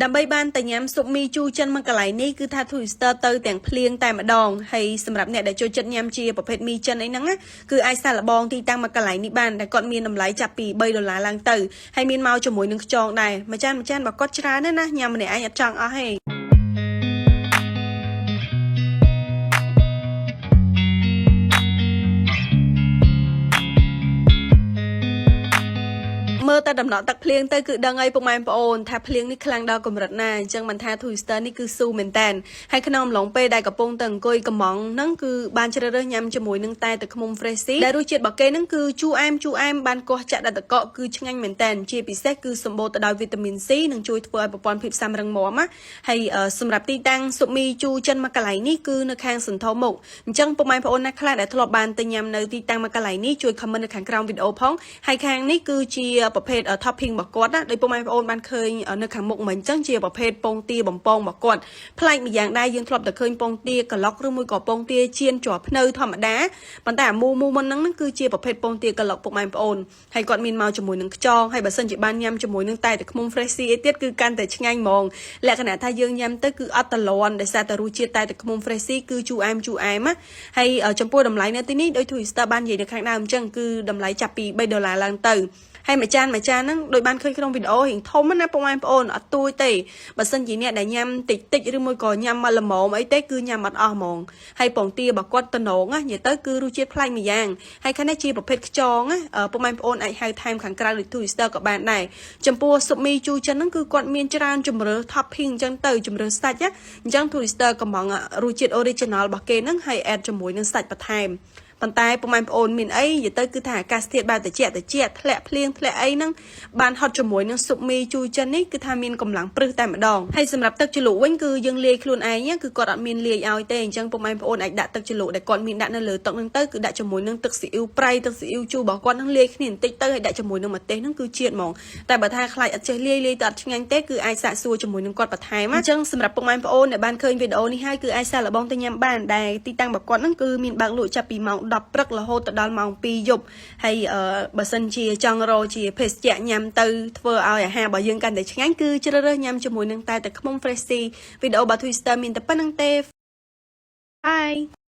ដើម្បីបានតែញ៉ាំស៊ុបមីជូរចិនមកកន្លែងនេះគឺថា Twister ទៅទាំងភ្លៀងតែម្ដងហើយសម្រាប់អ្នកដែលចូលចិត្តញ៉ាំជាប្រភេទមីចិនអីហ្នឹងណាគឺអាចសាកល្បងទីតាំងមកកន្លែងនេះបានដែលគាត់មានតម្លៃចាប់ពី3ដុល្លារឡើងទៅហើយមានមកជាមួយនឹងខ្យងដែរមួយចានមួយចានបើគាត់ច្រើនណាស់ណាញ៉ាំម្នាក់ឯងអត់ចង់អស់ទេ មើលតែដំណក់ទឹកភ្លៀងទៅគឺដឹងអីពុកម៉ែបងប្អូនថាភ្លៀងនេះខ្លាំងដល់កម្រិតណាអញ្ចឹងមិនថា Twister នេះគឺស៊ូមែនតែនហើយក្នុងអំឡុងពេលដែលកំពុងតែអង្គុយកំងហ្នឹងគឺបានជ្រើសរើសញ៉ាំជាមួយនឹងតែទឹកឃ្មុំ Freshie ដែលរសជាតិរបស់គេហ្នឹងគឺជូរអែមជូរអែមបានកោះចាក់ដល់តកកគឺឆ្ងាញ់មែនតែនជាពិសេសគឺសម្បូរទៅដោយវីតាមីន C និងជួយធ្វើឲ្យប្រព័ន្ធភាពស៊ាំរឹងមាំណាហើយសម្រាប់ទីតាំងស៊ុបមីជូរចិនមកកន្លែងនេះគឺនៅខាងសន្ធមុខអញ្ចឹងពុកម៉ែបងប្អូនណាខ្លះដែលធ្លាប់បានទៅញ៉ាំនៅទីតាំងមកកន្លែងនេះជួយ comment នៅខាងក្រោមវីដេអូផងហើយខាងនេះគឺជាប្រភេទ topping របស់គាត់ណាដោយពុកម៉ែបងប្អូនបានឃើញនៅខាងមុខមិញអញ្ចឹងជាប្រភេទពងទាបំពងរបស់គាត់ប្លែកម្យ៉ាងដែរយើងធ្លាប់តែឃើញពងទាក្លុកឬមួយក៏ពងទាចៀនជាប់ភ្នៅធម្មតាប៉ុន្តែអាមូមូមុនហ្នឹងគឺជាប្រភេទពងទាក្លុកពុកម៉ែបងប្អូនហើយគាត់មានមកជាមួយនឹងខ្យងហើយបើសិនជាបានញ៉ាំជាមួយនឹងតែទឹកឃ្មុំ fresh អីទៀតគឺកាន់តែឆ្ងាញ់ហ្មងលក្ខណៈថាយើងញ៉ាំទៅគឺអត់តលន់ដោយសារតែរសជាតិតែទឹកឃ្មុំ fresh គឺជូរអែមជូរអែមណាហើយចំពោះតម្លៃនៅទីនេះដោយ Twister បាននិយាយនៅខាងដើមអញ្ចឹងគឺតម្លៃចាប់ពី3ដុល្លារឡើងទៅហើយមួយចានមួយចានហ្នឹងដោយបានឃើញក្នុងវីដេអូរៀងធំណាពុកម៉ែបងប្អូនអត់ទួយទេបើសិនជាអ្នកដែលញ៉ាំតិចតិចឬមួយក៏ញ៉ាំមកល្មមអីទេគឺញ៉ាំអត់អស់ហ្មងហើយពងទារបស់គាត់តំណងណានិយាយទៅគឺរសជាតិប្លែកម្យ៉ាងហើយខាងនេះជាប្រភេទខ្យងណាពុកម៉ែបងប្អូនអាចហៅថែមខាងក្រៅដូច Twister ក៏បានដែរចំពោះស៊ុបមីជូរចិនហ្នឹងគឺគាត់មានច្រើនជម្រើស topping អញ្ចឹងទៅជម្រើសសាច់ណាអញ្ចឹង Twister កំងរសជាតិ original របស់គេហ្នឹងហើយ add ជាមួយនឹងសាច់បន្ថែមប៉ុន្តែពុកម៉ែបងប្អូនមានអីនិយាយទៅគឺថាអាកាសធាតុបែបត្រជាក់ត្រជាក់ធ្លាក់ភ្លៀងធ្លាក់អីហ្នឹងបានហត់ជាមួយនឹងស៊ុបមីជូរចិននេះគឺថាមានកម្លាំងព្រឹសតែម្ដងហើយសម្រាប់ទឹកជ្រលក់វិញគឺយើងលាយខ្លួនឯងគឺគាត់អត់មានលាយឲ្យទេអញ្ចឹងពុកម៉ែបងប្អូនអាចដាក់ទឹកជ្រលក់ដែលគាត់មានដាក់នៅលើតុហ្នឹងទៅគឺដាក់ជាមួយនឹងទឹកស៊ីអ៊ីវប្រៃទឹកស៊ីអ៊ីវជូររបស់គាត់ហ្នឹងលាយគ្នាបន្តិចទៅហើយដាក់ជាមួយនឹងម្ទេសហ្នឹងគឺជាតិហ្មងតែបើថាខ្លាចអត់ចេះលាយលាយទៅអត់ឆ្ងាញ់ទេគឺអាចសាកសួរជាមួយនឹងគាត់បន្ថែមអញ្ចឹងសម្រាប់ពុកម៉ែបងប្អូនដែលបានឃើញវីដេអូនេះហើយគឺអាចសាកល្បងទៅញ៉ាំបានដែលទីតាំងរបស់គាត់ហ្នឹងគឺមានបើកលក់ចាប់ពីម៉ោង10ព្រឹករហូតទៅដល់ម៉ោង2យប់ហើយបើសិនជាចង់រកជាភេសជ្ជៈញ៉ាំទៅធ្វើឲ្យអាហាររបស់យើងកាន់តែឆ្ងាញ់គឺជ្រើសរើសញ៉ាំជាមួយនឹងតែទឹកឃ្មុំ Freshie វីដេអូរបស់ Twister មានតែប៉ុណ្្នឹងទេ Bye.